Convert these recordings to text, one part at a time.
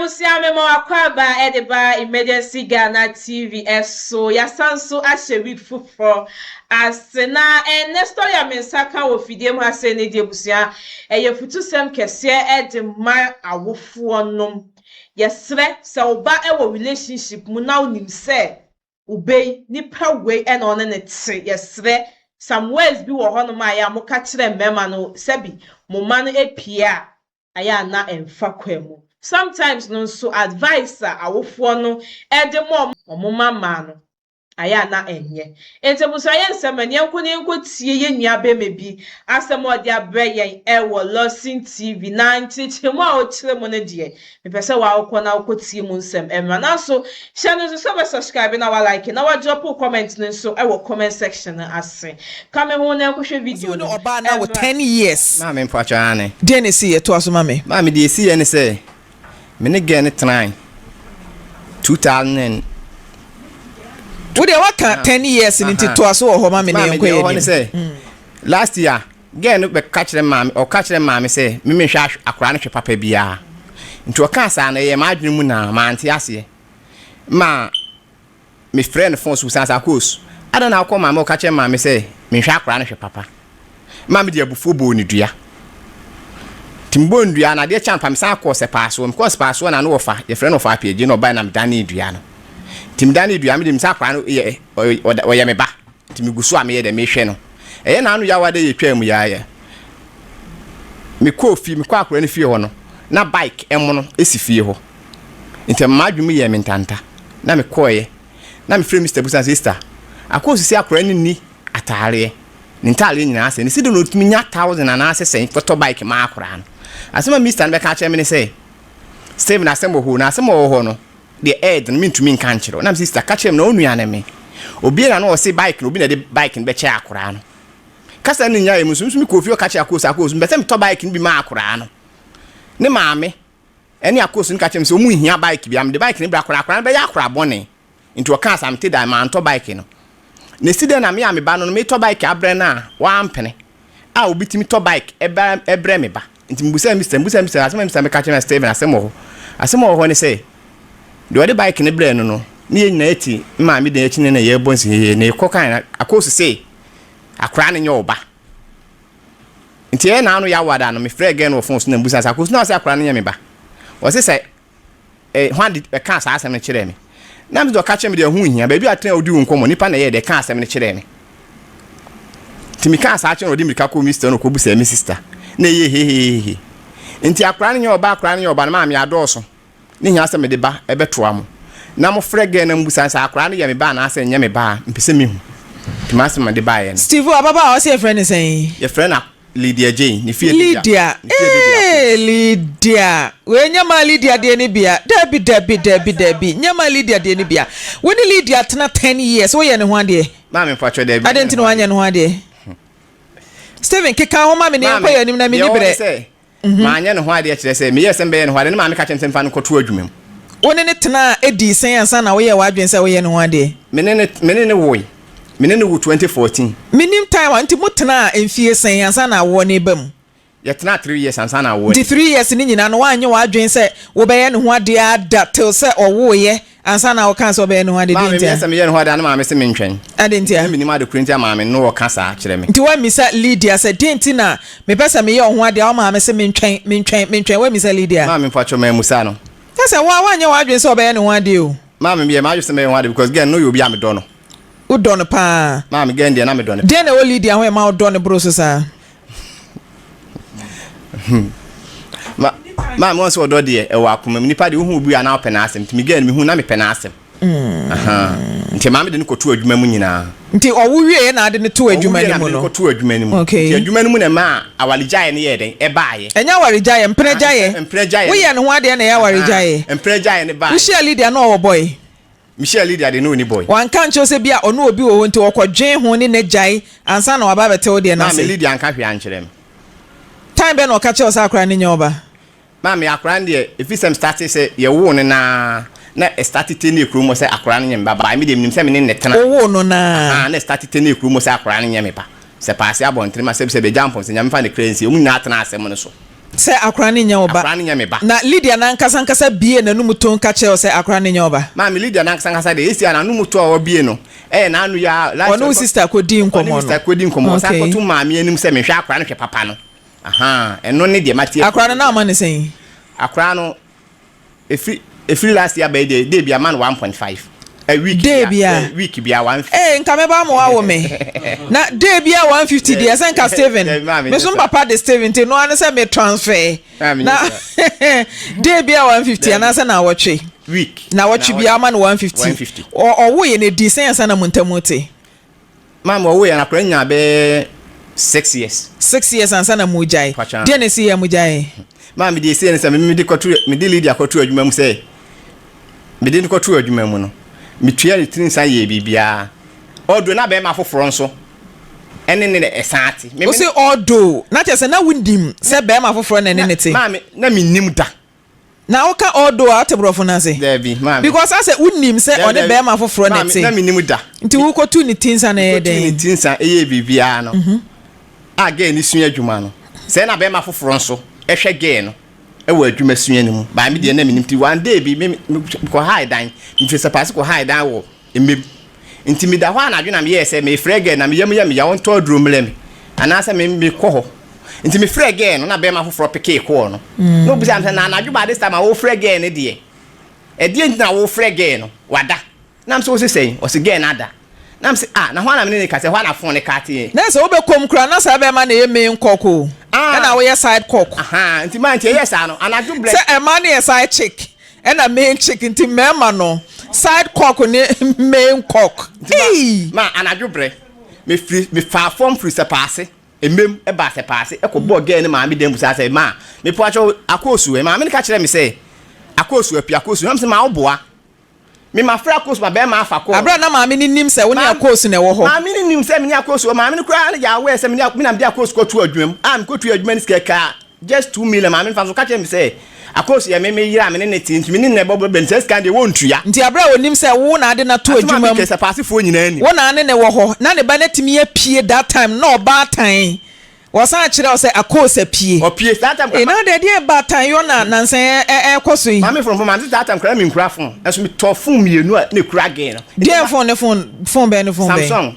Ebusua mema w'akwaaba de ba Emergency Ghana TV so. Yɛasan nso ahyɛ week foforɔ ase. Na ɛnnɛ story a me nsa ka wɔ fidie mu ha sei ne deɛ abusua, ɛyɛ afutusɛm kɛseɛ de ma awofoɔ nom. Yɛsrɛ sɛ wo ba wɔ relationship mu na wonim sɛ wo ba yi, nipa wei na ɔne no te, yɛsrɛ some words bi wɔ hɔnom a ɛyɛ a moka kyerɛ mmarima no sɛbi mo mma no apue a, ayɛ a na ɛmfa kwan mu. Sometimes no nso advice a awofoɔ no de ma wɔn mma mmaa no, ayɛ a na ɛnyɛ. Enti abusua yɛ nsɛm ɛne yɛnkɔ na yɛnkɔ tie yɛn nua bɛma bi asɛm a ɔde abrɛ yɛn ɛwɔ Lawson TV na nkyerɛkyerɛmu a ɔkyerɛ mu no deɛ mepɛ sɛ wawokɔ na wokɔ tie mu nsɛm ɛmmra. Nanso hyɛ no nso sɛ wobɛ subscribe na wa like na wa drop wo comment no nso ɛwɔ comment section no ase. Ka me ho na nkɔhwɛ video no. Wo ne ɔbaa no awo 10 years. Maame mpakyɛw aane. Deɛn na ɛsiiɛ? Toa so ma me. Maame deɛ ɛsiiɛ ne sɛ me ne girl no tenae 2000 and. Wo deɛ waka 10 years no nti toa so wɔ hɔ ma me na yɛnkɔ yɛn anim. Last year girl no bɛka kyerɛ maame ɔka kyerɛ maame sɛ me menhwɛ akwadaa no hwɛ papa biara nti ɔkaa saa no ɛyɛ m'adwene mu naa mante aseɛ ma Mefrɛɛ no fon so bisaa no sɛ, Akos, adɛn na wokɔɔ maame hɔ ka kyerɛɛ maame sɛ menhwɛ akwadaa no hwɛ papa? Maame de abufuo bɔɔ no dua. Nti mebɔɔ no dua no, adeɛ kye anɔpa mesan kɔɔ Sɛpaasoɔ. Mekɔɔ Sɛpaasoɔ na ne wɔfa, yɛfrɛ no wɔfa Apiagye, na ɔbaeɛ na medanee dua no. Nti medanee dua, me deɛ menim sɛ akwadaa no yɛ, ɔyɛ me ba. Nti megu so a meyɛ dɛ, mehwɛ no. Ɛyɛ n'ano yaw a dɛ yɛtwaa mu yɛayɛ. Mekɔɔ fie, mekɔɔ akwadaa no fie hɔ no, na bike mono si fie hɔ. Nti ɛma m'adwene mu yɛɛ me ntanta. Na mekɔeɛ. Na mefrɛɛ Mista bisaa no sɛ, Sista, Akoosu se akwadaa no nni ataareɛ. Ne ntaareɛ nyinaa asɛe. Ne se dɛn na ɔtumi nya thousand anaasɛ sɛn kɔtɔ bike ma akwadaa no? Asɛm a Mista no bɛka akyerɛ me ne sɛ, Stephen, asɛm wɔ hɔ o, na asɛm a ɛwɔ hɔ no deɛ ɛyɛ den, mentumi nka nkyerɛ wo. Na mese, Sista, ka kyerɛ me na wo nua ne me. Obiara na na ɔse bike no, obi na ɛde bike no bɛkyɛ akwadaa no. Kasa no nyaeɛ mu nso, me nso mekɔɔ fie kɔka kyerɛɛ Akoosu, Akoosu, mepɛ sɛ metɔ bike no bi ma akwadaa no. Ne maame Ɛne Akos no ka kyerɛɛ me sɛ wɔn nhia bike biara, mede bike no brɛ akwadaa, akwadaa no bɛyɛ akwadaa bɔne. Nti ɔkaa saa, mete dae, mantɔ bike no. Na esi dɛn na me a me ba no no, metɔ bike abrɛ no a, wampene, a obi tumi tɔ bike brɛ me ba. Nti mebusaa Mister, mebusaa Mister, asɛm a Mister bɛka kyerɛ me, Steven, asɛm wɔ hɔ. Asɛm a ɛwɔ hɔ ne sɛ, deɛ ɔde bike no brɛɛ no no, ne yɛn nyinaa te me maame dan akyi ne na yɛrebɔ nsɛnhɛhɛ, na yɛkɔ kae no, Akos se, akwadaa no nyɛ wo ba. Nti ɛyɛ naano Yawoada no mefrɛɛ girl no wɔ phone so na mebusa no sɛ Akosua ɔse akwadaa no nyɛ me ba? Ɔse sɛ eh hwan de ɛkaa saa asɛm no kyerɛɛ me? Na mese deɛ ɔka kyerɛ me deɛ ɛho nhia, baabi a atena a wodi wo nkɔmmɔ nipa na ɛyɛɛ dɛ ɛkaa asɛm no kyerɛɛ me. Nti mekaa saa kyerɛ no ɔde mmirika kɔɔ me sister na ɔkɔbusaa me sister na ɛyɛɛ hehehehe. Nti akwadaa no nyɛ ɔba akwadaa no nyɛ ɔba no maame adɔɔso. Ne hia sɛ mede ba bɛtoa mo. Na mo frɛ girl na mo busa no sɛ akwadaa no yɛ me ba anaasɛ ɛnyɛ me ba a, mpɛ sɛ mehu. Nti m'asɛm a mede baeɛ no. Steve, ababaawa ɔse yɛfrɛ no sɛn? Yɛfrɛ no Lydia Jane, ne fie Lydia. Lydia, Ne fie Lydia ee Lydia, wei nyɛ maa Lydia deɛ no bia, dabi dabi dabi dabi, nyɛ maa Lydia deɛ no bia. Wo ne Lydia tena 10 years, woyɛ ne ho adeɛ? Maame mpakyɛ dabi. Adɛn nti na woanyɛ ne ho adeɛ? Stephen, keka ho ma me na yɛnkɔ yɛn anim na menni Maame, deɛ ɛwɔ berɛ. ne sɛ, Manyɛ ne ho adeɛ kyerɛ sɛ, meyɛɛ sɛ mebɛyɛ ne ho adeɛ, ne maame ka kyerɛɛ me sɛ memfa no nkɔto adwuma mu. Wo ne no tenaa dii sɛn ansa na woyɛɛ w'adwene sɛ woyɛ ne ho adeɛ? Me ne no, me ne no woe. Me ne no wo 2014. Mennim time a, nti motenaa mfie sɛn ansa na awoɔ no reba mu? Yɛtenaa three years ansa na awoɔ no. Nti three years no nyinaa no woanyɛ w'adwene sɛ wobɛyɛ ne ho adeɛ ara da till sɛ ɔwoeɛ ansa na wokaa sɛ wobɛyɛ ne ho adeɛ? Deɛ Maame, ntia? meyɛ sɛ meyɛ ne ho adeɛ a na maame se mentwɛn. Adɛn ntia? Na mennim ade koro nti a maame no ɔka saa kyerɛ me. Nti woammisa Lydia sɛ, Deɛn nti na mepɛ sɛ meyɛ wo ho adeɛ a wo maame se mentwɛn, mentwɛn, mentwɛn? Woammisa Lydia? Maame, mpakyɛw mammusa no. Kyerɛ sɛ wo ara woanyɛ w'adwene sɛ wobɛyɛ ne ho adeɛ o. Maame, meyɛɛ m'adwene sɛ mɛyɛ ho adeɛ because girl no na ɔyɛ obi a medɔ no. Wodɔ no paa? Maame, girl no deɛ na medɔ no paa. Deɛn na ɛwɔ Lydia ho a ɛma wodɔ no boro so saa? Ma, maame wɔn sɛ ɔdɔ deɛ ɛwɔ akoma mu. Nipa deɛ wohu obi a na wopɛ n'asɛm. Nti me girl no mehu na mepɛ n'asɛm. Nti maame de no kɔto adwuma mu nyinaa. Nti ɔwo wieɛ na ade no too adwuma no mu no? Ɔwo wieɛ na mede no kɔtoo adwuma no mu. Okay. Nti adwuma no mu na ɛmaa awaregyaeɛ no yɛɛ dɛn? Ɛbaeɛ. Ɛnyɛ awaregyaeɛ, mpenagyaeɛ. Mpenagyaeɛ. Woyɛɛ ne ho adeɛ na ɛyɛ awaregyaeɛ. Mpenagyaeɛ no baeɛ. Wohyiaa Lydia na ɔwɔ boy? Mehyia Lydia deɛ na ɔnni boy. Wanka ankyerɛ wo sɛ bia ɔne obi wɔ hɔ nti ɔkɔdwen ho ne no agyae ansa na waba abɛte wo deɛ no ase? Maame, Lydia anka hwee ankyerɛ me. Time bɛn na ɔka kyerɛɛ wo sɛ akwadaa no nyɛ wo ba? Maame, akwadaa no deɛ ɛfiri sɛ me starte sɛ yɛwoo no no ara na ɛstarte te ne kurom hɔ sɛ akwadaa no nyɛ me ba, but me deɛ menim sɛ me ne no na ɛtena. Wowoo no no ara? Ahaa, na ɛstarte te ne kurom hɔ sɛ akwadaa no nyɛ me ba. Sɛ paase abɔntene ma sɛbisɛbi agya mpɔn sɛ Nyame mfa ne kra nsie, wɔn nyinaa tenaa asɛm no so. Sɛ akora no nyɛ wo ba. Akora no nyɛ me ba. Na Lydia n'ankasa ankasa bue n'anum ton ka kyerɛɛ wo sɛ akora no nyɛ wo ba? Maame, Lydia n'ankasa ankasa deɛ, esi a n'anum to a ɔbue no, ɛyɛ n'ano yi ara. Last Ɔne wo sister kɔdii nkɔmmɔ no. Ɔne me sister kɔdii nkɔmmɔ. Ɔsan Okay. kɔto maame anim sɛ mehwɛ akora no hwɛ papa no. Ahaa, ɛno ne deɛ mate afiri Akora no, na woma no sɛn? Akora no, Ɛfiri ɛfiri last year bɛyɛ deɛ day bia ma no 1.5 a week Day bia bia eh, week bia 150. Ee nka mɛba ama wawo me na day bia 150 deɛ sɛ nka Steven Dabi maame me nyɛ so saa. papa de Steven nti noa ne sɛ me transfer Maame nyɛ na saa. day bia 150 Dabi. anaasɛ naawɔtwe Week. naawɔtwe bia ama no 150 150. Ɔ- ɔwo yɛ no ɛdii sɛn ansa na mo ntam te? Maame ɔwoo yɛn akwadaa nyaa bɛyɛ six years. Six years ansa na mo gyae. Pakyɛ. Deɛ na esi yɛ mo gyae? Maame deɛ esi yɛ ne sɛ me mede kɔto mede Lydia kɔto adwuma mu sɛ mede no kɔto adwuma mu no metua ne tiri nsa yɛɛ biribiara ɔdo na bɛrima foforɔ nso ɛne ne ɛsan ate. Wo se ɔdo na kyerɛ sɛ na wonim sɛ bɛrima foforɔ na ɛne ne te? Maame na mennim da. Na wo ka although a wote borɔfo no ase? Dabi, maame. Because asɛ wo nim sɛ ɔne bɛɛma foforɔ na ɛte. Maame, na me nim da. Nti wo kɔ tu ne ti nsa na ɛyɛ dɛn? Me kɔ tu ne ti nsa ɛyɛ biribiara no, a girl no sua adwuma no, sɛɛ na bɛɛma foforɔ nso ɛhwɛ girl no ɛwɔ adwuma sua no mu, but me deɛ na me nim. Nti one day bi me me kɔ hae dan, me firi Sapase kɔ hae dan wɔ Mmeb. Nti meda hɔ anadwo na meyɛɛ sɛ merefrɛ girl na me yam yɛ me ya ɔntɔ aduro mmrɛ me anaasɛ me mekɔ hɔ. Nti mefrɛɛ girl no na bɛrima foforɔ pekee call no. Na ɔbisaa me sɛ na anadwo by this time a worefrɛ girl no deɛ ɛdeɛn nti na worefrɛ girl no wada? Na mese wose sɛn? Ɔse girl no ada. Na mese ah na hwan na me ne no kasa ɛhɔ a na phone no kateeɛ. Na sɛ wobɛkɔ mu koraa na saa bɛrima no yɛ main cock o ɛna woyɛ side cock. Ahaa nti maa nti ɛyɛɛ saa no anadwo brɛ. Sɛ ɛmaa no yɛ side chick. Ɛna main chick nti mmarima no side cock ne main cock. Nti ma ma anadwo brɛ me firi me faa fam firi sɛpaase mmem ɛbaa sɛpaase ɛkɔ bɔɔ girl ne maame dan busaa sɛ ma me po akyɛw akoosu ɛ maame no ka kyerɛ me sɛ akoosu api akoosu na me sɛ ma wo boa me ma frɛ akoosu ma bɛrima afa kɔɔ Abere a na maame no nim sɛ wo ne akoosu na ɛwɔ hɔ. Maame no nim sɛ me ne akoosu wɔ maame no koraa yɛ aware sɛ me ne me na me de akoosu kɔ to adwuma mu a me kɔ tua adwuma no sika kaa Just 2 million maame no fa so ka kyerɛ me sɛ Akos yɛ me me yere a me ne no te nti me ne no na ɛbɔ bɛ nti saa sika no deɛ wɔntua. Nti aberɛ a ɔnim sɛ wo na ade no ato Asɛm a adwuma mu, meka yi Sɛpaasefoɔ nyinaa nim. wo na ane no wɔ hɔ na ne ba no atumi apue that time no na ɔbaatan ɔsan kyerɛ wo sɛ Akos apue. Ɔpue saa time Ei koraa na ma. adɛn ɛdeɛn baatan yɔ na nansa yi ɛɛkɔ so yi. Maame frɔmfrɔm ante saa time koraa na menkura phone nso metɔɔ phone mmienu a na ɛkura girl no. Nti Deɛn ma. phone ne phone phone bɛn ne phone bɛn? Samsung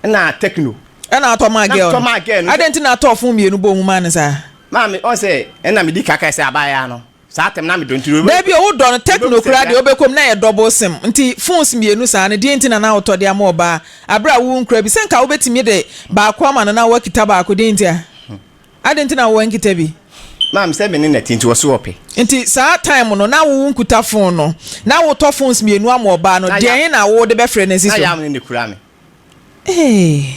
ɛna Tecno. Ɛna atɔ maa Na girl metɔ no. maa girl no. Adɛn nti na atɔɔ phone mmienu bɔɔ mu maa no saa? Maame, ɔn sɛ ɛna medi kan kae sɛ abaayaa no, saa tɛm na medɔ nti no. Dabi o, wodɔ no, Tecno koraa deɛ wobɛkɔ mu na ɛyɛ double sim, nti phones mmienu saa no deɛn nti na na wotɔ de ama ɔbaa aberɛ a wonkura bi, sɛ nka wobɛtumi de baako ama no na woakita baako, deɛn nti a? Adɛn nti na wo ankita bi? Maame, sɛ me ne no te nti ɔse ɔpɛ. Nti saa time no na wo nkuta phone no, na wotɔ phones mmienu ama ɔbaa no, deɛn na wode bɛfrɛ no asi Na so? yam no na ekura me. Hey.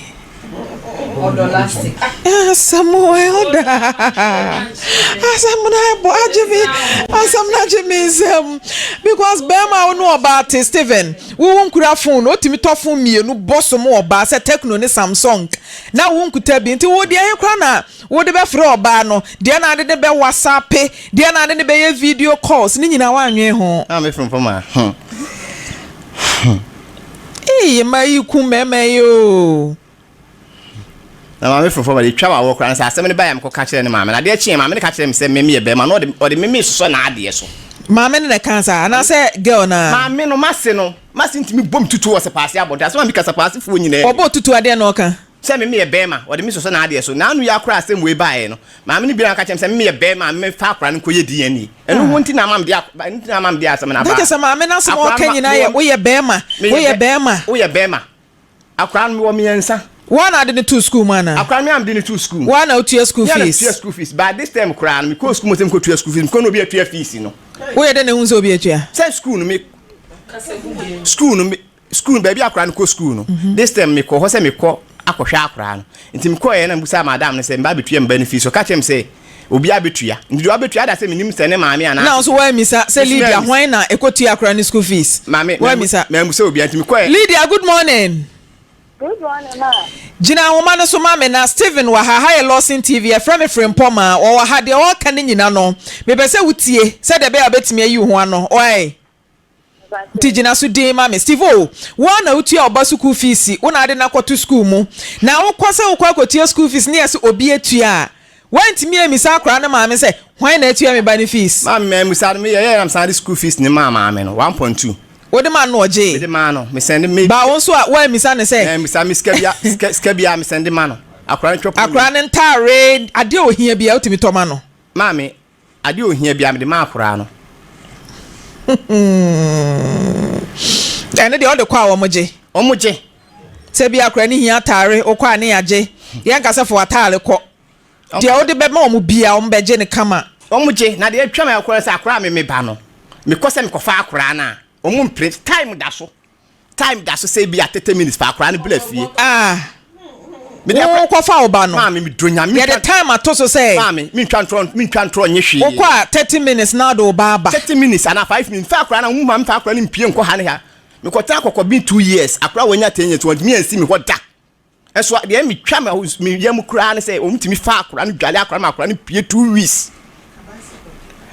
Asɛm o elder. Asɛm na ɛbɔ agye me. Asɛm na agye me nsam. Because bɛrima wo ne ɔbaa te Steven. Wo wo nkura phone, otumi tɔ phone mmienu bɔ so ma ɔbaa sɛ Tecno ne Samsung. Na wo nkuta bi. Nti wo deɛ he koraa na wode bɛfrɛ ɔbaa no, deɛ na ade ne bɛ WhatsApp, deɛ na ade ne bɛyɛ video calls, ne nyinaa woannwen ho. Na me fromfrom a hmm hmm. Eii mmaa yi ku mmarima yi oo. Na maame fromfrom a de twa wawɔ koraa no sɛ asɛm no baeɛ a mekɔ ka kyerɛ ne maame no adeɛ kyeeɛ maame no ka kyerɛ me sɛ me meyɛ barima na ɔde ɔde me mesosɔ n'adeɛ so. Maame no na ɛkaa saa anaasɛ girl no ara? Maame no mase no mase ntumi bɔ me tutu wɔ sɛpaase abɔnten asɛm a meka sɛpaasefoɔ nyinaa Ɔbɔ tutu adeɛ na ɔka? Sɛ me meyɛ bɛɛma, ɔde me sosɔ n'adeɛ so. N'ano yi ara koraa asɛm wei baeɛ no, maame no biara ka kyerɛ me sɛ me meyɛ bɛɛma a memfa akwadaa no nkɔyɛ DNA. Ɛno ho nti na ama mede ɛno nti na ama mede asɛm no aba. Na kyerɛ sɛ maame no asɛm a Akwadaa ɔka no nyinaa yɛ mewɔ woyɛ bɛɛma, meyɛ woyɛ bɛ bɛɛma. woyɛ bɛɛma. Akwadaa no mewɔ mmiɛnsa. Wo ara na wode no too sukuu mu anaa? Akwadaa no me ara mede no too sukuu mu. Wo ara na wotua sukuu Me ara na fees? metua sukuu fees. By this term koraa no, mekɔɔ sukuu mu sɛ mekɔtua sukuu fees, mekɔ na obi atua fees no. Woyɛ dɛn na ehu sɛ obi atua? Sɛ sukuu no me sukuu no me School no baabi akwadaa no kɔ school no mhm. this time mekɔ hɔ sɛ mekɔ akɔhwɛ akwadaa no nti mekɔɛ na mbusa madam no sɛ mba abɛtua mba no fees ɔka kyerɛ me sɛ obi abɛtua nti deɛ wabɛtua ada sɛ menim sɛ ne maame anaa na nso woamisa sɛ Lydia hwan na ɛkɔtua akwadaa no school fees maame woamisa mambusa obi nti mekɔɛ Lydia good morning. Good morning ma. Gyina ahoma no so ma me na Steven wɔ ha, ha yɛ Lawson TV, yɛfrɛ me Frempɔ ma, ɔwɔ ha, deɛ ɔreka no nyina no, mepɛ sɛ wotie sɛdeɛ ɛbɛyɛ a wobɛtumi ayi wo ho ano, ɔae? Nti gyina so dinn ma me. Steve-o, wo ara na wotua wo ba sukuu fees, wo na wode no akɔto sukuu mu. Na wokɔ sɛ wokɔ akɔtua sukuu fees na yɛse obi atua a, Woantumi ammisa akwadaa no maame sɛ, Hwan na atua me ba no fees? Maame, mammisa no. Meyɛeɛ na mesan de school fees no maa maame no, 1.2. Wode maa no na ɔgyee? Mede maa no. Mesɛnde me. Ba wo nso a, woammisa no sɛ. Mammisa. Me sika bia, sika, sika biara mesɛnde ma no. Akwadaa no twɛ pon. Akwadaa no ntaare, adeɛ a ɔhia biara wotumi tɔ ma no? Maame, adeɛ a ɔhia biara mede ma akwadaa no. Ɛno deɛ wode kɔ a wɔgye? Wɔgye. Sɛ bi akwadaa no hia ataare, wokɔ a ne yɛagye. Yɛnka sɛ fa w'ataare kɔ. Deɛ wode bɛma wɔn biara, wɔbɛgye no kama. Wɔgye, na deɛ atwa me akora sɛ akwadaa a me me ba no, mekɔ sɛ mekɔfa akwadaa no a, wɔn mpere. Time da so. Time da so sɛ bi a 30 minutes fa akwadaa no bra fie. Ah. Wokɔfa wo ba no. Maame, medɔ Nyame. Yɛde time ato so sɛ. Maame, mentwa ntorɔ, mentwa ntorɔ nye hwee. Wokɔ a 30 minutes na wode wo ba aba. 30 minutes anaa 5 minutes. Mfa akwadaa no, wo maame mfa akwadaa no mpue nkɔ ha ne ha. Mekɔtena kɔkɔben 2 years, akwadaa a wanya 10 years, wɔntumi ansi me hɔ da. Nso deɛ metwa me yam koraa ne sɛ wɔtumi fa akora no dwale akora no ma akora no pie 2 weeks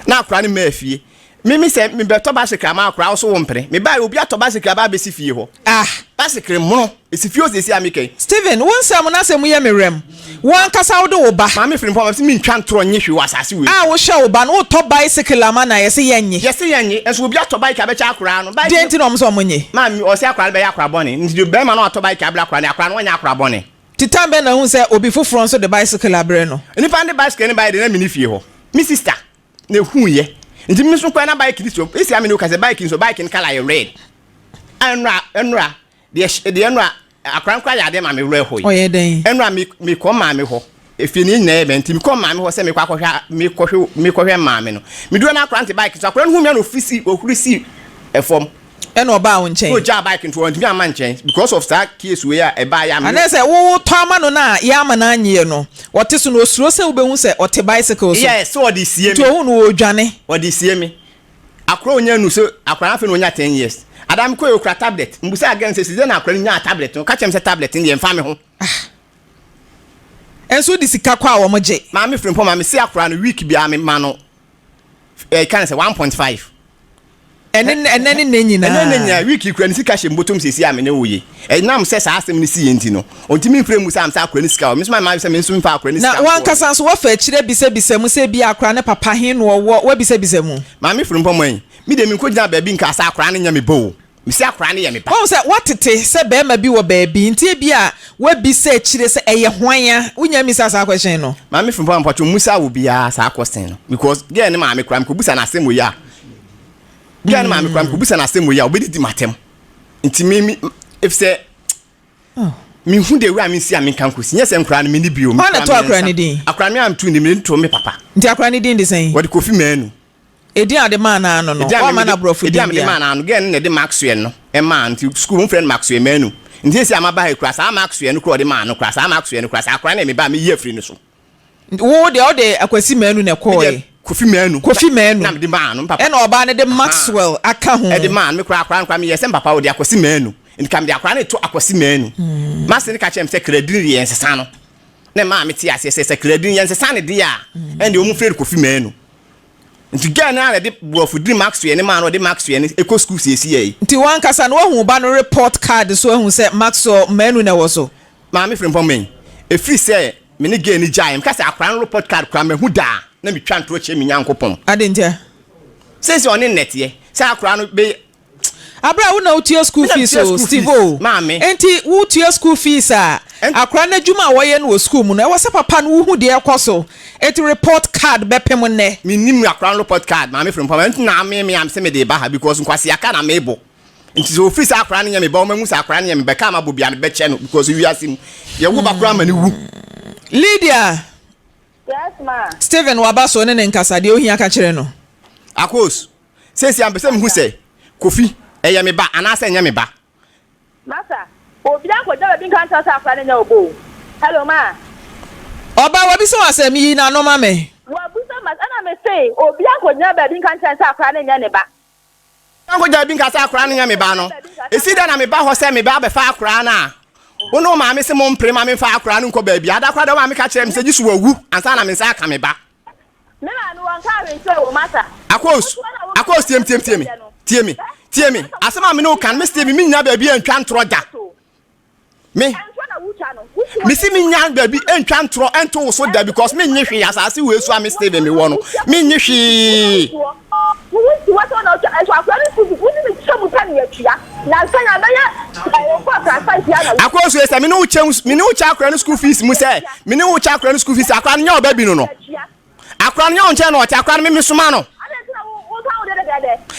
na akora no mmaa fie. Mimi sɛ mebɛtɔ bicycle ama akora wo so wo mpene. Mebaeɛ obi atɔ bicycle aba abɛsi fie hɔ. Ah. Bicycle mono ɛsi fie hɔ seesei a meka yi. Steven, wo nsɛm no asɛ mu yɛ me werɛm. Wo ankasa wode wo ba. Maame Frimpong, mese mentwa ntorɔ nye hwee wɔ asase wei so. A wohwɛ wo ba no, wotɔ bicycle ama no a, yɛse yɛnnye. Yɛse yɛnnye, nso obi atɔ bike abɛkyɛ akoraa no. Deɛn nti na wɔn sɛ wɔnnye? Maame, ɔse akoraa no bɛyɛ akora bɔne. Nti deɛ barima no a watɔ bike abrɛ akoraa no, akoraa no wanyɛ akora bɔne. Nti time bɛn na wohu sɛ obi foforɔ nso de bicycle abrɛ no? Nipa no de bicycle no baeɛ deɛ na menni fie hɔ. Me sister na ɛhuiɛ. Nti me nso kɔɛ na bike no si hɔ. Esi a me ne wo kasa bike nso, bike no colour yɛ red. Ɛnora, ɛnora, deɛ, deɛ ɛnora, Akora no koraa yɛ adeɛ ma me werɛ hoe. Ɔyɛ dɛn? Ɛnora me mekɔ maame hɔ. Efie no yɛn nyinaa yɛ bɛn nti mekɔ maame hɔ sɛ mekɔ akɔhwɛ mekɔhwɛ mekɔhwɛ maame no. Meduru hɔ na akora no te bike so. Akora no hu me a na ofiri si ohuri si ɛfam. Ɛna ɔbaa wo nkyɛn? Na ogyaa bike nti wantumi amma nkyɛn because of saa case wei a ɛbaeɛ a me. Anaasɛ wotɔ ama no no a yɛama no anyeɛ no, ɔte so no osuro sɛ wobɛhu sɛ ɔte bicycle so. Yes, sɛ ɔde sie me. Nti ohu no ɔredwane. Ɔde sie me. Akora onya nu so akora no afei na onya 10 years. Ada me kɔɛ okura tablet. Mbusaa girl no sɛ sidɛn na akora no nyaa tablet no. Ɔka kyerɛ me sɛ tablet no deɛ ɛmfa me ho. Ah. Ɛnso wode sika kɔ a wɔn gye. Maame Frimpong ma me se akora no week biara me ma no ɛɛ ka no sɛ 1.5. Ɛne ɛnɛ ne nɛ nyinaa. Ɛnɛ ne nyinaa week yi kura ne sika hyɛ mbotom sɛsi a me ne wo ye. Ɛnam sɛ saa asɛm no si yɛ nti no ɔntumi mfrɛ mmusa me sɛ akora no sika wɔ. Me nso mayɛ m'adwene sɛ me nso mfa akora no Na sika nkɔɔ. w'ankasa nso woafa akyire abisabisa mu sɛ ebia akora no papa he na ɔwɔ, woabisabisa mu? Maame Frimpong ei, me deɛ menkɔgyinaa baabi nkaa sɛ akora no nyɛ me ba o. Mese akora no yɛ me ba. Woahu sɛ woatete sɛ barima bi wɔ baabi nti ebia woabisa akyire sɛ ɛyɛ hwan a, wonnya mmisaa saa question no. Maame Frimpong mpakyɛw mmusa obiara saa question no because girl no maame koraa mekɔbisa no asɛm wei a, girl no maame koraa mekɔbisa no asɛm wei a ɔbɛdidi m'atɛm. Nti me me efisɛ mehu de wura me nsi a menka nkosi nyɛ sɛ nkoraa no menni bio. Hwan na ɛtoo akora no din? Akora me a metu ne mede too me papa. Nti akora no din de sɛn? Wɔde Kofi Manu. Edin a wɔde maa no ara no no, woamma no aborɔfo din biara? Edin a mede maa no ara no, girl no na ɛde Maxwell no maa no, nti sukuu wɔfrɛ no Maxwell Manu. Nti seesei a maba ha yi koraa, saa Maxwell no koraa a ɔde maa no koraa, saa Maxwell no koraa, saa akora no yɛ me ba a meyi afiri no so. Wo deɛ wode Akwasi Manu na ɛkɔɔe. Me deɛ Kofi Manu. Kofi Manu. Na mede maa no, me papa. Ɛna ɔbaa no de Maxwell aka ho. Ɛde maa no, me koraa akora no koraa meyɛɛ sɛ me papa ɔde Akwasi Manu. Nti ka mede akora no reto Akwasi Manu. M'ase no ka kyerɛɛ me sɛ Kradini deɛ yɛnsesa no. Na ɛmaa metee aseɛ sɛ sɛ Kradini yɛnsesa no deɛ a, ɛndeɛ wɔmfrɛ no Kofi Manu. Nti girl no ara na ɛde borɔfo diri Maxwell no maa no ɔde Maxwell no kɔ school seesei yi. Nti wankasa no wahu wo ba no report card so ahu sɛ Maxwell Manu na ɛwɔ so? Maame Frimpong me, ɛfiri sɛ me ne girl no gyaeɛ, meka sɛ akwadaa no report card koraa mahu da a na metwa ntorɔ kyerɛ me Nyankopɔn. Adɛn ntia? Seesei ɔne nnɛteɛ sɛ akwadaa no bɛyɛ. Aberɛ a wo na wotua school Me na fees metua o, school Steve fees, o. maame. Enti wotua school fees a, akwadaa no adwuma a wɔyɛ no wɔ school mu no, ɛwɔ sɛ papa no wohu deɛ ɛrekɔ so. Enti report card bɛpem nnɛ. Mennim akwadaa no report card, maame Frimpong, ɛno nti na ame me a mese mede reba ha because nkwasea ka na mebɔ. Nti sɛ ofiri sɛ akwadaa no nyɛ me ba, ɔma hu sɛ akwadaa no nyɛ me ba, ka mabɔ biara mebɛkyɛ no because wiase mu yɛwo ba koraa ma no wu. Lydia. Yes ma. Stephen waba so ne ne nkasa, deɛ ohia ka kyerɛ no. Akos, seesei a mepɛ sɛ mehu sɛ Kofi ɛyɛ me ba anaasɛ ɛnyɛ me ba. Masa, obiara nkɔgyina baabi nka nkyerɛ wo sɛ akwadaa no nyɛ wo ba o. Hello ma. Ɔbaa wabisa wo asɛm, yi n'ano ma me. Wabisa ma, ɛna mese obiara nkɔgyina baabi nka nkyerɛ no sɛ akwadaa no nyɛ ne ba. Nkɔgya bi nka sɛ akwadaa no nyɛ me ba no. Esi dɛn na meba hɔ sɛ meba abɛfa akwadaa no a, wo ne wo maame se mompere ma memfa akwadaa no nkɔ baabi? Ada koraa deɛ wo maame ka kyerɛɛ me sɛ gye so wawu ansa na me nsa aka me ba. Me maame wɔnka hwee nkyerɛ wo, masa. Akos, Akos tie me, tie me, tie me, tie me, tie me. Asɛm a me ne wo ka no, me Stephen, mennyina baabi antwa ntorɔ da. Me. Mesi menya baabi ntwa ntorɔ nto wo so da because mennye hwee asase wei so a me Steven mewɔ no mennye hwee. Akɔnso sɛ me ne wo kyɛ me ne wo kyɛ akora no school fees mu sɛ me ne wo kyɛ akora no school fees akora no nyɛ ɔba bi no no. Akora no nyɛ wo nkyɛn na ɔte akora no me me soma no.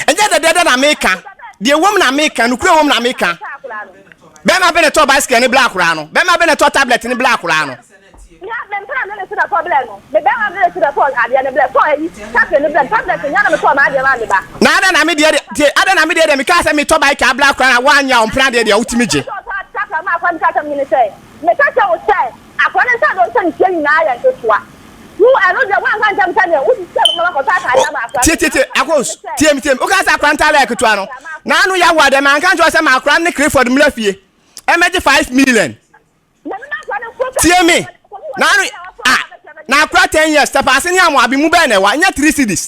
Ɛnyɛ dɛdɛɛdɛ na meka deɛ ɛwom na meka nokura ɛwom na meka. Bɛrima bɛ na ɛtɔ bicycle ne bla akora no bɛrima bɛ na ɛtɔ tablet ne bla akora no. Na adɛn na me deɛ deɛ adɛn na me deɛ deɛ mekaa sɛ metɔ bike abla akora na woanyɛ a ɔmpena deɛ deɛ wotumi gye. Akwadaa no nsa a ɔhyɛ ne tia nyinaa yɛ nketewa. Wo, ɛno deɛ woanka nkyerɛ me sɛdeɛ wode sika bɛma makɔtɔ atadeɛ ama akwadaa no. Tie, tie, tie, Akos, tie me, tie me. Wokaa sɛ akwadaa ntadeɛ yɛ ketewa no, na ano yɛ awoa deɛ, manka nkyerɛ wo sɛ ma akwadaa no ne Clifford mmra fie mmɛgye 5 million. Tie me, na ano, ah, na akwadaa 10 years, Tɛpaase ne Amoabi mu bɛn na ɛwa, nyɛ 3 cedis.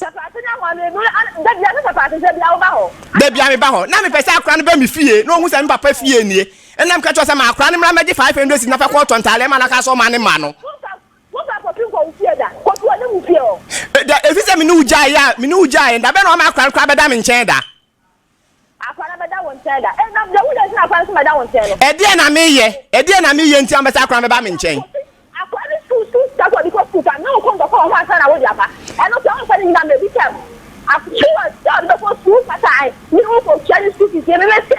Da bia meba hɔ, na mepɛ sɛ akwadaa no ba me fie, na ɔhu sɛ me papa fie nie. Ɛnna meka kyerɛɛ sɛ ma akwadaa no mmra mmɛgye 500 cedis na fa kɔtɔ ntadeɛ ma no aka sɛ ɔma ne mma no. Da efi sɛ me ne wo gyaeɛ a me ne wo gyaeɛ da bɛn na ɔma akwadaa no koraa bɛda me nkyɛn da. Ɛdeɛ na meyɛ ɛdeɛ na meyɛ nti a mpɛ sɛ akwadaa no bɛba me nkyɛn. Akwadaa no sukuu sukuu sika sɛ ɔde kɔ sukuu ka ne wo kɔ nkɔkɔ wɔ ho ansa na wode aba ɛno sɛ womfa ne nyinaa ma ebi kyɛm akua sɛ ɔde bɛkɔ sukuu kasa an ne wo kɔ tua ne sukuu fees yɛ meme se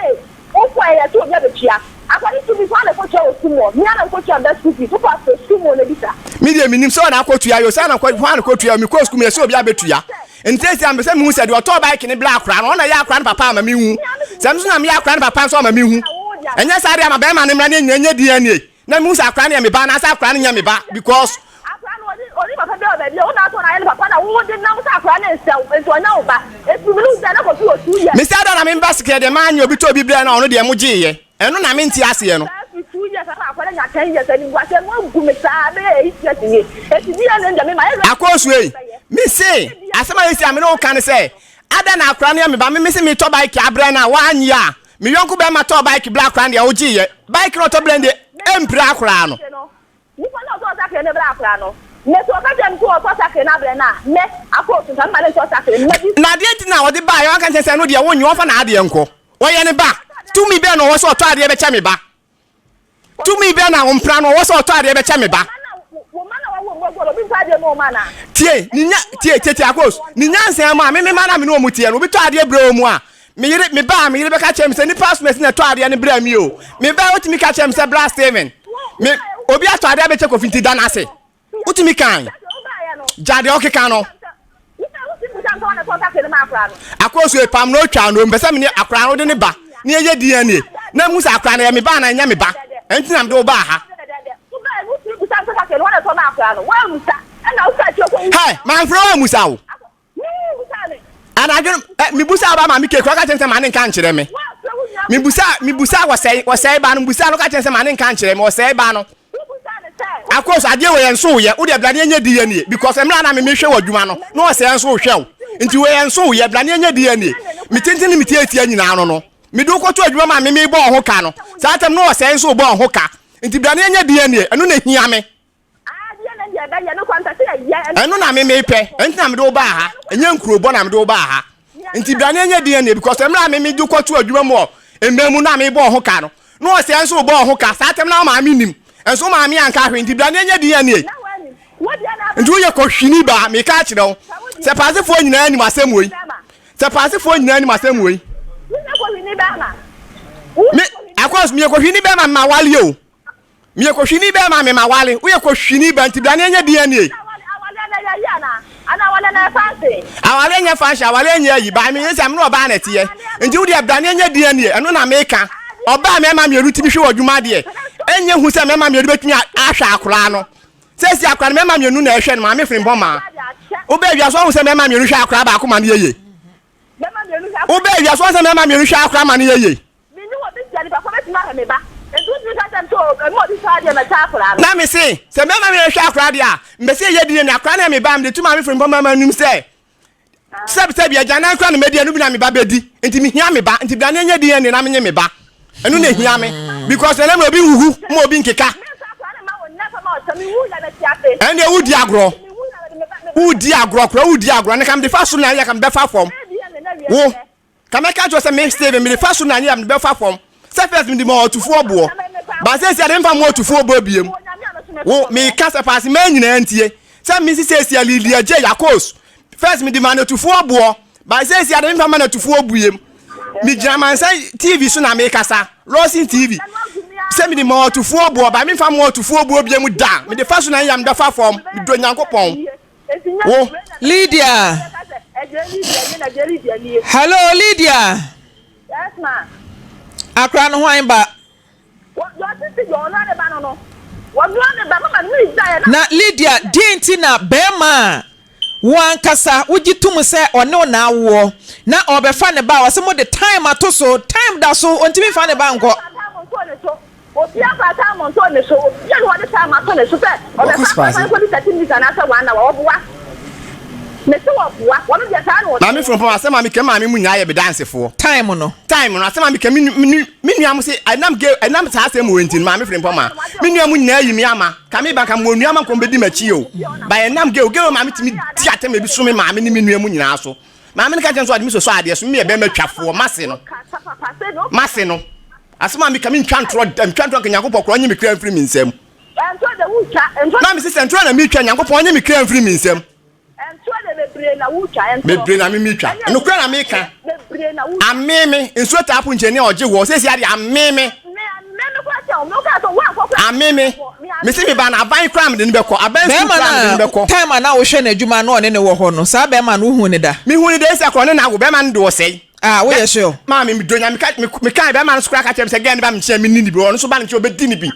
wokɔ ɛyɛ sɛ obi abɛtua akwadaa no sukuu fees wɔn na ɛkɔ tua wɔ sukuu mu hɔ mea na mekɔ tua mba sukuu fees wokɔ afrɛ sukuu mu hɔ na bisa. Me deɛ menim sɛ ɔna akɔtua yɛ sɛ na kɔ hwan na kɔtua mekɔ sukuu mu yɛ sɛ obi abɛtua nti sɛ mepɛ sɛ mehu sɛ deɛ ɔtɔɔ bike ne bla akora no ɔna yɛ akora no papa ama mehu sɛ me nso na meyɛ akora no papa nso ama mehu ɛnyɛ saa deɛ ama bɛrima no mmra ne nyina nyɛ DNA na mehu sɛ akora no yɛ me ba anaasɛ akora no nyɛ me ba because. Akora no ɔne ɔne papa bi wɔ baabi a wo na atɔ no ayɛ ne papa na wo de nam sɛ akora no nsɛ wo nti ɔnyɛ wo ba eti me ne wo gyae na kɔfi wɔ 2 years. Mese adɛn na me ba sika deɛ manyɛ obi tɔ obi brɛ no a ɔno deɛ mo gyeeyɛ ɛno na mente aseɛ no. Saa firi 2 years ama akora no anya 10 years animguaseɛ no agu me saa bɛyɛ 8 years nie eti DNA no deɛ me ma yɛ ready Akoosu ei mese asɛm a esi a me ne wo ka ne sɛ adɛn na akora no yɛ me ba me mese metɔ bike abrɛ no a wanyɛ a Me yɔnko bɛrima tɔɔ bike bla koraa no deɛ wogye yɛ. Bike no ɔtɔ brɛ no deɛ ɛmpira koraa no. Nipa no a ɔtɔɔ sakre no brɛ akora no, me sɛ ɔka kyerɛ me sɛ ɔtɔ sakre no abrɛ no a, me, akɔ osu nka mema no ntɔ sakre no, madi. Na adeɛ nti na ɔde baeɛ, wanka nkyerɛ sɛ ɛno deɛ wonnye, ɔmfa n'adeɛ nkɔ. Ɔyɛ ne ba. Tumi bɛn na ɔwɔ sɛ ɔtɔ adeɛ bɛkyɛ me ba? Tumi bɛn na ɔmpra no ɔwɔ sɛ ɔtɔ adeɛ bɛkyɛ me ba? Tie, ne nya, tie, tie, tie, Akos, ne nyansa mu a, me me mma na me ne wɔn teɛ no, obi tɔ adeɛ brɛ wɔn a, me yere, me ba a, me yere bɛka kyerɛ me sɛ, nipa asomasi na ɛtɔ adeɛ no brɛ me o. Me ba otumi ka kyerɛ me sɛ, bra Steven, me, obi atɔ adeɛ abɛkyɛ Kofi nti da no ase. Wotumi kan. Gya deɛ ɔkeka no. Akɔsu epam na otwa no mpɛ sɛ me ne akora no de ne ba ne ɛyɛ DNA na mu sɛ akora no yɛ me ba na ɛnyɛ me ba ɛnti na mede wo baa ha. Hey, manfrɛ wo amusa wo. Anadwo no, ɛ, mibusaa ɔbaa maame keke, ɔka kyerɛ me sɛ ma ne nka nkyerɛ me. Mibusaa, mibusaa wɔsɛe, wɔsɛe ba no, mibusaa no, ɔka kyerɛ me sɛ ma ne nka nkyerɛ me, wɔsɛe ba no. Akos, adeɛ wɔ yɛn nso woyɛ, wo deɛ bra ne yɛnyɛ DNA, because mmerɛ a na me mehwɛ wɔ adwuma no, na ɔsɛe nso wohwɛ wo, nti wɔ yɛn nso woyɛ, bra ne yɛnyɛ DNA. Me tenten ne me tiatia nyinaa no no, mede wo kɔto adwuma ma me mebɔ wo ho ka no, saa tam no ɔsɛe nso wobɔ wo ho ka, nti bra ne yɛnyɛ DNA, ɛno na ehia me. Ɛno na me mepɛ, ɛnti na mede wo baa ha, ɛnyɛ nkurobɔ na mede wo baa ha. Nti bra na ɛnyɛ DNA because mmerɛ a me mede kɔto adwuma mu wɔ mmaa mu na mebɔ ho ka no, na ɔsɛ nso wobɔ ho ka, saa tɛm na wo maame nim, nso wo maame anka hwee, nti bra na ɛnyɛ DNA. Nti woyɛ kɔhwini baa, meka akyerɛ wo, sɛ paasefoɔ nyinaa nim asɛm wei, sɛ paasefoɔ nyinaa nim asɛm wei. Me, akɔs, meyɛ kɔhwini bɛma mma wale o. Meyɛ kɔhwini bɛɛ ma me ma wale. Woyɛ kɔhwini ba nti bra ne ɛnyɛ DNA. Awale nyɛ fancy, awale nyɛ ayi. Ba me sɛ me ne ɔbaa na ɛteɛ. Nti wo deɛ bra ne ɛnyɛ DNA. Ɛno na meka. Ɔbaa mɛma mmienu tumi hwɛ wɔ adwuma deɛ. Ɛnyɛ hu sɛ mɛma mmienu bɛtumi ahwɛ akoraa no. Sɛ si akoraa no mɛma mmienu na ɛhwɛ no maame firi mbɔ maa. Wobɛ awia so ahu sɛ mɛma mmienu hwɛ akoraa baako ma no yɛ ye. Wobɛ awia so ahu sɛ mɛma mmienu hwɛ akoraa ma no yɛ ye. Me ne obi hyia nipa ko bɛtumi ahwɛ me ba nti wotumi ka kyerɛ me sɛ o ɛma obi saa deɛ mɛkyɛ akwadaa no. Na me se, sɛ mɛma me hwɛ akwadaa deɛ a, mepɛ sɛ yɛyɛ DNA, akwadaa no yɛ me ba a, mede to maame Frimpong mama anim sɛ, sɛbisɛbi, agyanan koraa na mɛdi, ɛno bi na me ba bɛdi, nti mehia me ba, nti bra na yɛnyɛ DNA na menye me ba. Ɛno na ehia me because ɛnɛ na obi nhuhu ma obi nkeka. Ɛnna wodi agorɔ. Wodi agorɔ koraa wodi agorɔ ne ka mede fa so na ayɛ ka mebɛfa fam. Wo ka mɛka kyerɛ sɛ me Steven mede fa so na ayɛ mede bɛfa fam. Sɛ first mede ma ɔtufoɔ boɔ. Ba sɛ si ade mfa ma ɔtufoɔ boɔ biem. Wo meka sɛ paase mmaa nyinaa ntie. Sɛ me sisi esi alili agye yakos. First mede ma no tufoɔ boɔ. But seesia ade memfa ma no atufoɔ buem. Megyina amansan TV so na mekasa. Lawson TV. Sɛ mede ma ɔtufoɔ boɔ but memfa ma ɔtufoɔ boɔ biam da. Mede fa so na yam bɛfa fam. Medɔ Nyankopɔn. Wo. Lydia. Hello Lydia. Akora no hwan ba? Na Lydia, deɛn nti na barima a wo ankasa wogye tom sɛ ɔne wo na awoɔ na ɔrebɛfa ne ba a ɔse mode time ato so, time da so, ɔntumi mfa ne ba nkɔ? Maame Frimpong, asɛm a meka maame mu nyinaa yɛ me dansefoɔ. Time no. Time no, asɛm a meka me me nua mo se ɛnam ge ɛnam saa asɛm wɔ nti no maame Frimpong ma me nua mo nyinaa yi me ama ka me ba ka mo nua ma nkɔm bɛdi m'akyi o ba ɛnam ge ge maame tumi di atɛm ebi so me maame ne me nua mu nyinaa so maame no ka kyɛn so ɔde me soso adeɛ so me yɛ bɛrima twafoɔ mase no mase no asɛm a meka mentwa ntorɔ da metwa ntorɔ nka Nyankopɔn korɔ ɔnye me kra mfiri me nsam na mese sɛ ntorɔ na metwa Nyankopɔn ɔnye me kra mfiri me nsam Bebree na me metwa. Nokorɛ na meka. Amee me. Nsuo taa po nkyɛn a ɔgye wɔ. Seesei adeɛ amee me. Amee me. Mese me ba no aban koraa mede no bɛkɔ. Aban sukuu koraa mede no bɛkɔ. Time a na wohwɛ n'adwuma na ɔne no wɔ hɔ no, saa bɛrima no wohuu no da? Mehuu no da esi akora ɔne no awo. Bɛrima no de ɔsɛe. Ah, woyɛ sure? Maame medɔ Nyame. Mekae bɛrima no nso koraa ka kyerɛ me sɛ gɛɛ no ba me nkyɛn a menni no bi. Ɔno nso ba ne nkyɛn ɔbɛdi no bi.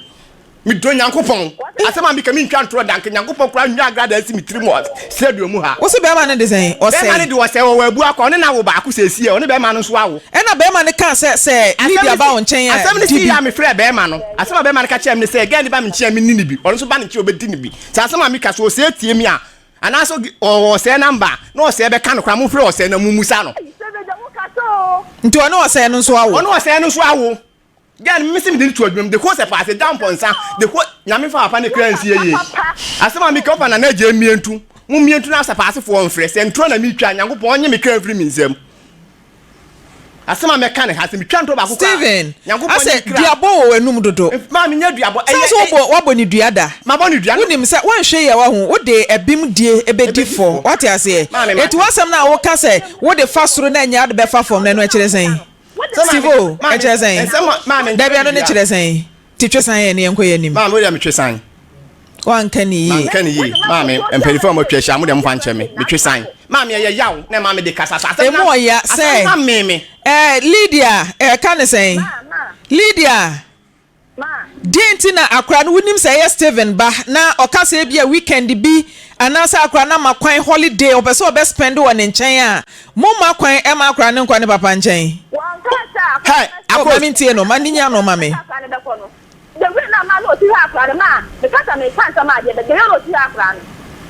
Medɔ Nyankopɔn. Asɛm a meka mentwa ntorɔ da nka Nyankopɔn koraa nwa agradaa nsi me tirim wɔ stadium mu ha. Wose bɛrima no de sɛn? Ɔsɛe. Bɛrima no de ɔsɛe, ɔwɔ abu akɔ, ɔne no awo baako seesie, ɔne bɛrima no nso awo. Ɛna bɛrima no kaa sɛ sɛ Lydia ba wo nkyɛn a, Asɛm no di sii bi. a mefrɛɛ bɛrima no. Asɛm a bɛrima no ka kyerɛɛ me ne sɛ, girl no ba me nkyɛn a menni no bi, ɔno nso ba ne nkyɛn a ɔbɛdi no bi. Sɛ asɛm a meka sɛ ɔsɛe tie me a, anaasɛ ɔwɔ ɔsɛe number a, na ɔsɛe bɛka no koraa, momfrɛ ɔsɛe na mommusa no. Nti ɔne ɔsɛe no nso awo? Ɔne ɔsɛe no nso awo. Girl no mese mede no to adwuma mu the whole sɛ paase da mpɔnsa the whole nyame fa papa ne kra nsie yie asɛm a meka ɔpa nana agya mmientu mo mmientu na asɛ paase foɔ mfrɛ sɛ ntorɔ na metwa nyankopɔn ɔnye me kra mfiri me nsam asɛm a mɛka ne ha sɛ metwa ntorɔ baako koraa Steven, nyankopɔn nye asɛ me kra duabɔ wɔ w'anum dodo. maa menyɛ duabɔ Sɛ ɛyɛ nso wobɔ wabɔ ne dua da. mabɔ ne dua no Wonim sɛ woanhwɛ yie a wahu wode ɛbem die ɛbɛdi ɛbɛdi fɔ. fɔ Wate aseɛ? maame mate Enti w'asɛm no a woka sɛ wode fa soro na ɛnyɛ ade bɛfa fam no ɛno ɛkyerɛ sɛn? Steve o, ɛkyerɛ sɛn? Dabi ɛno ne kyerɛ sɛn? Ti twe san yɛ ne yɛnkɔ yɛ anim. Maame wo deɛ metwe san. Wanka ne yie. Manka ne yie. Maame mpanyinfoɔ a wɔatwa ahyia mo deɛ mofa nkyɛ me. Metwe san. Maame ɛyɛ yaw na ɛma mede kasa so. Asɛm Emu ɔya sɛ. Asɛm na mee me. Ɛɛ Lydia ɛka ne sɛn? Lydia. Deɛn nti na akora no wonim sɛ ɛyɛ Steven ba na ɔka sɛ ebia weekend bi anaasɛ akora no ama kwan holiday ɔpɛ sɛ ɔbɛ spend wɔ ne nkyɛn a momma kwan ɛma akora no nkɔ ne papa nkyɛn? Hey, Oh, ma mentie no, ma ne nyi ano ma me. The way na ma na ɔsi hwɛ akora no ma meka sɛ menka nsɛm adeɛ but the way na ɔsi hwɛ akora no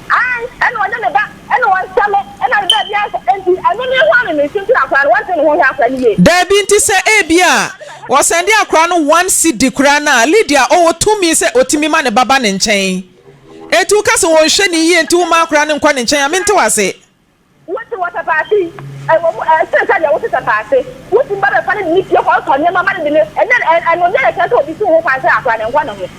ae ɛna ɔne ne ba ɛna ɔnhyɛ me ɛna ne baabi asɛ nti ɛno ne ho ame me nso nti na akora no wɔnte ne ho hwɛ akora no yie. Daabi nti sɛ ebia ɔsɛnde akora no one cedi koraa no a Lydia ɔwɔ tumi sɛ ɔtumi ma ne ba ba ne nkyɛn enti woka sɛ ɔnhwɛ no yie nti womma akora no nkɔ ne nkyɛn a mente wo ase. Wote wɔ sapaase yi, ɛwɔ mu, ɛsen sɛdeɛ wote sapaase. Wotumi ba bɛfa no de no fie kɔ tɔ nneɛma ma no de no, ɛnɛ, ɛno deɛ na ɛkyerɛ sɛ obi si wo ho kwan sɛ akora no nkɔ ne ho.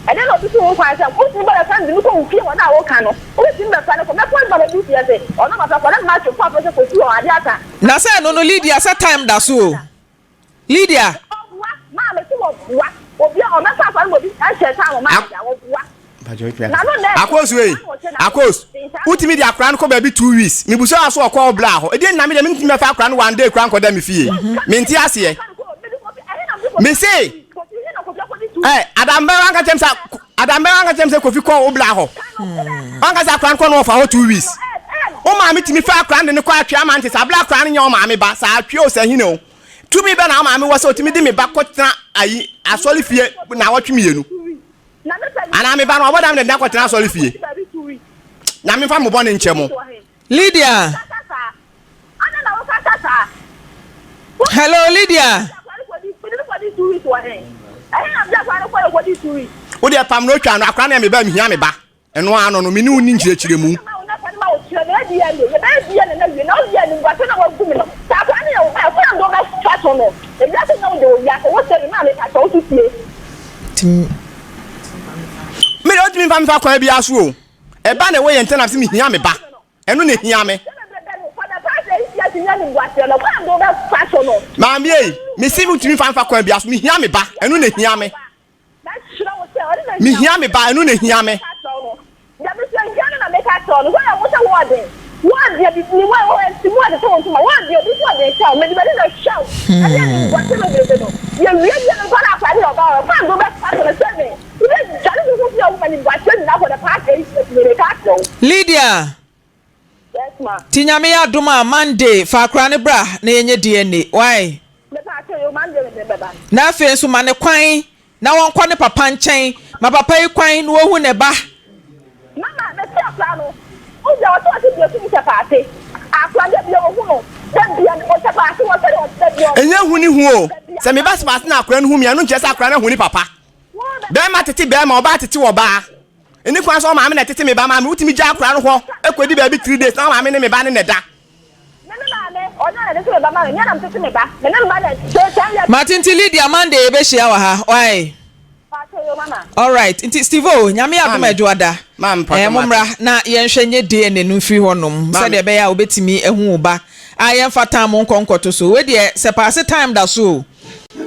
Ɛnɛ na obi si wo ho kwan sɛ, wotumi ba bɛfa no de no kɔ wo fie hɔ no a woka no, wobɛtumi bɛfa no kɔ, mɛkɔ adwuma bɛdu fie se, ɔno papa kɔ na mma atwe kɔ afei sɛ kɔsi hɔ, adeɛ asa. Na sɛ ɛno no Lydia sɛ time da so o. Lydia. Ɔboa, maame se wɔboa, obi a ɔbɛfa akora no ma obi ɛhyɛ time ma no deɛ, wɔboa. Akos wei, Akos, wotumi de akora no kɔ baabi 2 weeks. Mebusa wa so ɔkɔ ɔbla hɔ. Ɛdeɛ nna me deɛ mentumi bɛfa akora no one day kora nkɔda me fie. Mente aseɛ. Me se, ɛ Adambɛ wanka kyɛm sɛ Adambɛ wanka kyɛm sɛ Kofi kɔ ɔbla hɔ. Wanka sɛ akora no kɔ no ɔfa hɔ 2 weeks. Wo maame tumi fa akora no de no kɔ atwea ma nte sɛ abla akora no nyɛ wo maame ba saa atwea o sɛ hene o. Tumi bɛ na wo maame wɔ sɛ otumi de me ba kɔtena ayi asɔre fie na awɔtwe mmienu. Anaa me ba no ɔbɔ dam na ɛde akɔtena asɔre fie. Nyame mfa mo bɔne nkyɛ mo. Lydia. Hello Lydia. Wo deɛ pam na otwa no, akora no yɛ me ba, mehia me ba. Ɛno ara no no, me ne wo nni nkyerɛkyerɛmu. Me deɛ wontumi mfa me mfa kwan biara so o. Ɛba na ɛwɔ yɛn ntam na mese mehia me ba. Ɛno na ehia me. Maame ei, mese wontumi mfa mfa kwan biara so, mehia me ba, ɛno na ehia me. Mehia me ba, ɛno na ehia me. Lydia, Nti Nyame yɛ adom a Monday fa akora no bra na yɛnyɛ DNA wai? Na afei nso ma no kwan na wɔnkɔ ne papa nkyɛn, ma papa yi kwan na wɔhu ne ba. Mama mese akora no wo deɛ ɔsɛ ɔte deɛ tumi sɛ paase akora da bia ɔhu no da bia ɔsɛ paase wɔ sɛ da bia Ɛnyɛ hu ne hu o, sɛ me ba sɛ paase na akora no hu me a, ɛno nkyerɛ sɛ akora no ahu ne papa. Bɛrima tete bɛrima, ɔbaa tete ɔbaa. Ɛni kwan sɛ ɔmaame na ɛtete me ba ma me. Wotumi gya akora no hɔ kɔdi baabi 3 days na ɔmaame ne me ba ne na ɛda. Mate nti Lydia Monday yɛbɛhyia wɔ ha wai. Alright nti Steve o Nyame adom adwoada eh, mommra na yɛnhwɛ nyɛ DNA no mfiri hɔ nom sɛdeɛ ɛbɛyɛ a wobɛtumi ahu wo ba a yɛmfa tam nkɔ nkɔto so. Wei deɛ sɛ paase time da so o.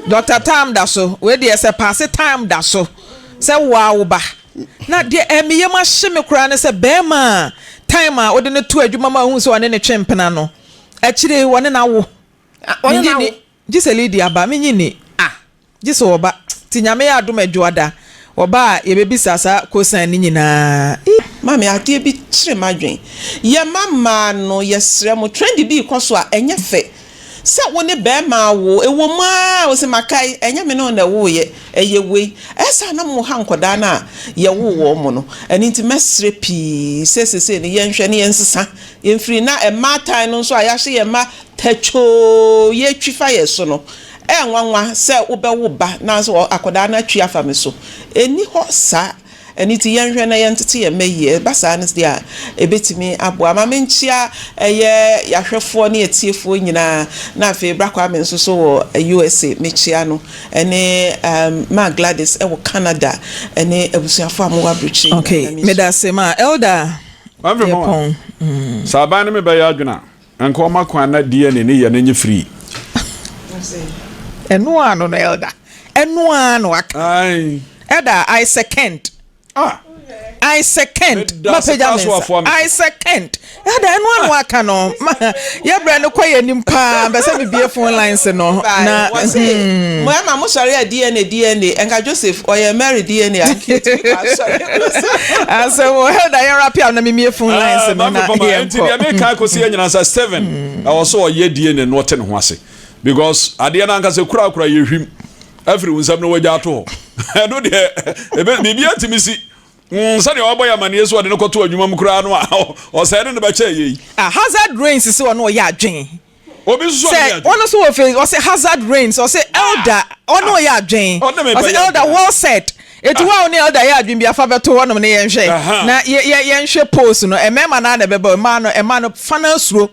Doctor time da so wei deɛ sɛ paase time da so sɛ woa wo ba na deɛ eh, me yam ahye me koraa ne sɛ bɛrima a time a wode no to adwuma ma wohu sɛ ɔne ne twe mpena no akyire wɔne no awo Ɔne no mengye awo. ni gye sɛ Lydia ba menye ni Ah. Gye sɛ wɔba. Nti Nyame yɛ adom Adwoada wɔba a yɛbɛbisa saa kosan no nyinaa. Maame adeɛ bi kyere m'adwen. Yɛ mma mmaa no yɛsrɛ mo trend bi rekɔ so a ɛnyɛ fɛ sɛ wo ne barima awo ɛwɔ mu ara wo se makae ɛnyɛ me ne wo na ɛwooyɛ ɛyɛ wei ɛyɛ saa na mo ha nkɔdaa no a yɛwoo wɔn mo no ɛno nti mɛsrɛ pii sɛ sesei no yɛnhwɛ ne yɛnsesa yɛmfiri na mmaatan no nso a yɛahyɛ yɛn mma tɛkyoo yɛtwi fa yɛ so no Ɛyɛ nwanwa sɛ wobɛwo ba nanso akwadaa no atwi afa me so. Ɛnni hɔ saa. Ɛno nti yɛnhwɛ na yɛntete yɛn mma yie. Ɛba saa no deɛ a, ɛbɛtumi aboa. Ma menkyea ɛyɛ yɛahwɛfoɔ ne atiefoɔ nyinaa. Na afei Bra Kwame nso so wɔ USA, mekyea no. Ɛne Ma Gladys wɔ Canada, ɛne abusuafoɔ a mowɔ aburokyire nyinaa. Okay, Nyame nhyira. medase ma Elder Mamfrɛ mama. Yɛpɔn. Sɛ aban no me bɛyɛ adwene a. Nka ɔma kwan na DNA ne yɛ no nye free. Ɛno ara no no elder. Ɛno ara na waka. Aye. Elder I second. Ah. I second. Mapagya me nsa. I second. Elder ɛno ara na waka no. Yɛ brɛ no kɔ yɛ anim paa. Mpɛ sɛ mebie phone lines no. Na. Wɔse mo ɛma mo sɔre a DNA DNA nka Joseph ɔyɛ Mary DNA a nka etumi kɔ asɔre. Asɛm o Elder yɛn wrap up na memie phone lines no na yɛn Nti deɛ meka kɔsi yɛ nyina sɛ Steven ɛwɔ sɛ ɔyɛ DNA no ɔte ne ho ase because adeɛ no ankasa kura kura yɛ hwim afiri wo nsam na wagya ato hɔ ɛno deɛ ebe biribi atumi si sɛdeɛ ɔbɔ yɛ amaneɛ so ɔde no kɔto adwuma mu koraa no a ɔsɛe ne no bɛkyɛ yɛ yi. Ah Hazard Rains sɛ ɔno ɔyɛ adwen Obi nso so sɛ ɔno nso wɔ face ɔsɛ hazard rains ɔsɛ elder ɔne ɔyɛ adwen ɔsɛ elder well said eti wo a ɔne elder yɛ adwen bi afa bɛto hɔnom ne yɛnhwɛ na yɛ yɛ yɛnhwɛ post no mmarima naa na ɛbɛba mmaa no mmaa no fa na suro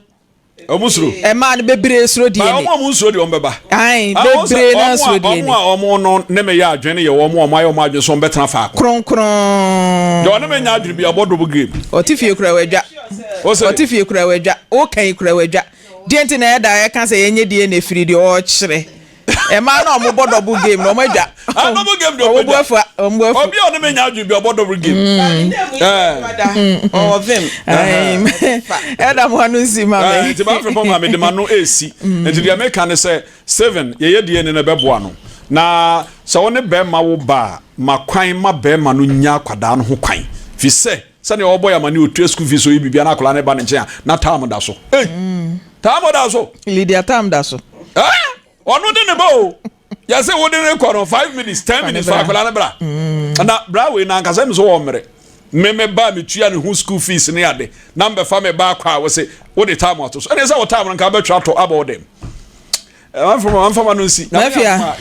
ɔmo suro mmaa no bebree suro DNA ɔmo a ɔmo nsuro deɛ ɔmo bɛba ayi bebree na suro DNA ɔmo a ɔmo no ne me yɛ adwen yɛ ɔmo a ɔmo ayɛ ɔmo adwen so ɔmo bɛtena faako kronkron deɛ ɔne me nya adwen bi abɔ double game ɔte fie kura wadwa Ɔte fie kura wadwa. Woka yi kura wadwa. Deɛ nti na ɛda ɛka sɛ yɛnyɛ DNA firi deɛ ɔkyerɛ. Ɛmaa na ɔmo bɔ double game na ɔmo adwa. Ah, double game deɛ ɔmo bu afu ɔmo bu afu. Obi a ɔne me nya adwene bi ɔbɔ double game. Ɔwɔ vim. Ɛda mo ano nsi ma me. Nti ba afei pɔn ma me de ma no esi. Nti deɛ meka ne sɛ seven yɛyɛ DNA na ɛbɛboa no. Na sɛ wo ne bɛrima wo ba a ma kwan ma bɛrima no nya akwadaa no ho kwan. Fi sɛ Sɛnea ɔbɔ yɛ amane otua school fees oyi biribiara na akwadaa no ba ne nkyɛn a na tam da so. Ei! Tam da so. Lydia tam da so. Eh! Ɔno de ne ba o. Yɛsɛ wode ne kɔ no 5 minutes 10 minutes fa akwadaa no bra. Na bra wei na ankasa mi so wɔ mmerɛ. Me me ba metua ne ho school fees ne ade na mbɛfa me ba akɔ a wɔsɛ wode tam ato so. Ɛne sɛ wo tam no nka bɛtwa ato abɔ wo dɛm. Mafia.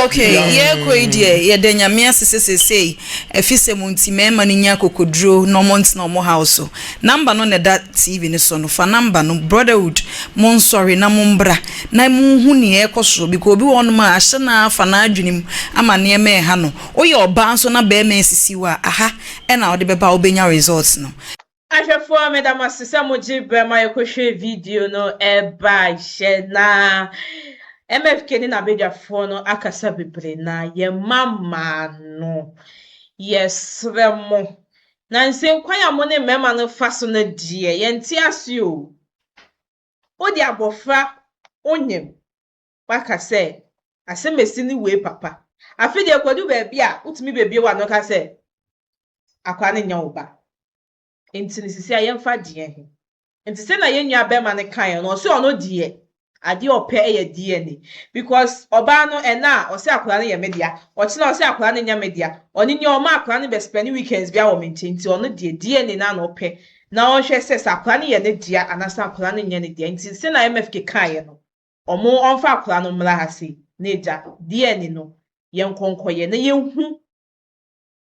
Okay, yɛkɔ yi deɛ yɛda Nyame ase sɛ seesei afisɛ mu nti mmarima no nya akokoduro na ɔmo ntena ɔmo haw so. Number no na ɛda TV no so no, fa number no. Brotherhood, monsɔre na mombra na monhu nea ɛrekɔ so because obi wɔ hɔnom a ahyɛ no ara afa n'adwene mu ama nneɛma ɛha no. Woyɛ ɔbaa nso na barima asisi wo a, aha ɛna wode bɛba a wobɛnya results no. Ahwɛfoɔ meda mo ase sɛ mo gye berɛ ma yɛkɔhwɛɛ video no baeɛ na MFK ne n'abadwafoɔ no akasa bebree na yɛn mma mmaa no yɛsrɛ mo na nsɛnkwan a mo ne mmarima no fa so no deɛ yɛnte ase o wode abɔfra wonyem waka sɛ asɛm esi ne wei papa afe deɛ kɔdu baabi a wotumi bebie w'ano ka sɛ akwadaa no nyɛ wo ba Nti no sisi a yɛmfa deɛ he? Nti sɛnea yɛn nua bɛrima no kaeɛ no, ɔse ɔno deɛ adeɛ ɔpɛ yɛ DNA because ɔbaa no ɛnɛ a ɔse akwadaa no yɛ me dea, ɔkyena ɔse akwadaa no nyɛ me dea, ɔno ni ɔma akwadaa no bɛ spend weekends biara wɔ me nkyɛn nti ɔno deɛ DNA no ara na ɔpɛ na ɔnhwɛ sɛ sɛ akwadaa no yɛ ne dea anaasɛ akwadaa no nyɛ ne dea. Nti sɛnea MFK kaeɛ no, ɔmo ɔmfa akwadaa no mmra ha sei na agya DNA no yɛnkɔ nkɔyɛ na yɛnhu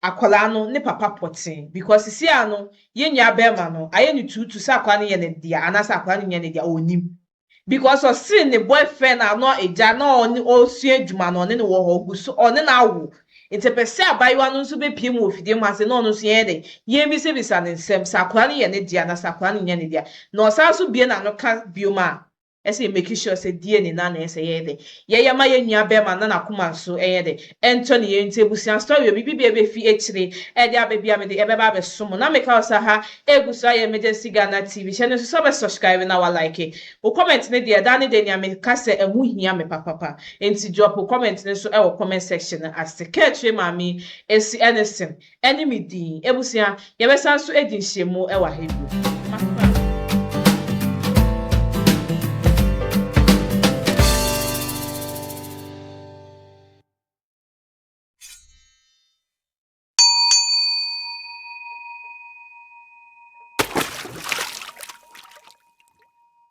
akwadaa no ne papa pɔtee because sisi a no yɛn nua bɛɛma no ayɛ no tuutu sɛ akwadaa no yɛ ne dea anaasɛ akwadaa no nyɛ ne dea ɔnnim because ɔse ne boyfriend a na agya na ɔne ɔsua adwuma no ɔne no wɔ hɔ ɔgu so ɔne no awo nti ɛpɛ sɛ abayewa no nso bɛpie mu wɔ fidie mu ase na ɔno nso yɛnyɛ dɛn yɛmmisabisa ne nsɛm sɛ akwadaa no yɛ ne dea anaasɛ akwadaa no nyɛ ne dea na ɔsan nso bie n'ano ka biom a Ɛsɛ yɛ make sure sɛ DNA no ara na ɛsɛ yɛyɛ dɛ yɛyɛ ma yɛn nua bɛɛma na n'akoma nso ɛyɛ dɛ ɛntɔ ne yɛn nti abusua story o biribi bia ɛbɛfi akyire ɛde aba bia mede ɛbɛba abɛso mo na meka wo sɛ ha ɛgu so ayɛ emergency Ghana TV hyɛ no nso sɛ wobɛ subscribe na wa like wo comment no deɛ daa ne da nea meka sɛ ɛho hia me papapa nti drop wo comment no nso ɛwɔ comment section no ase kaakyire maame esi ɛne sen Ɛne me din. Abusua, yɛbɛsan nso adi nhyiamu wɔ ha bio. Makra.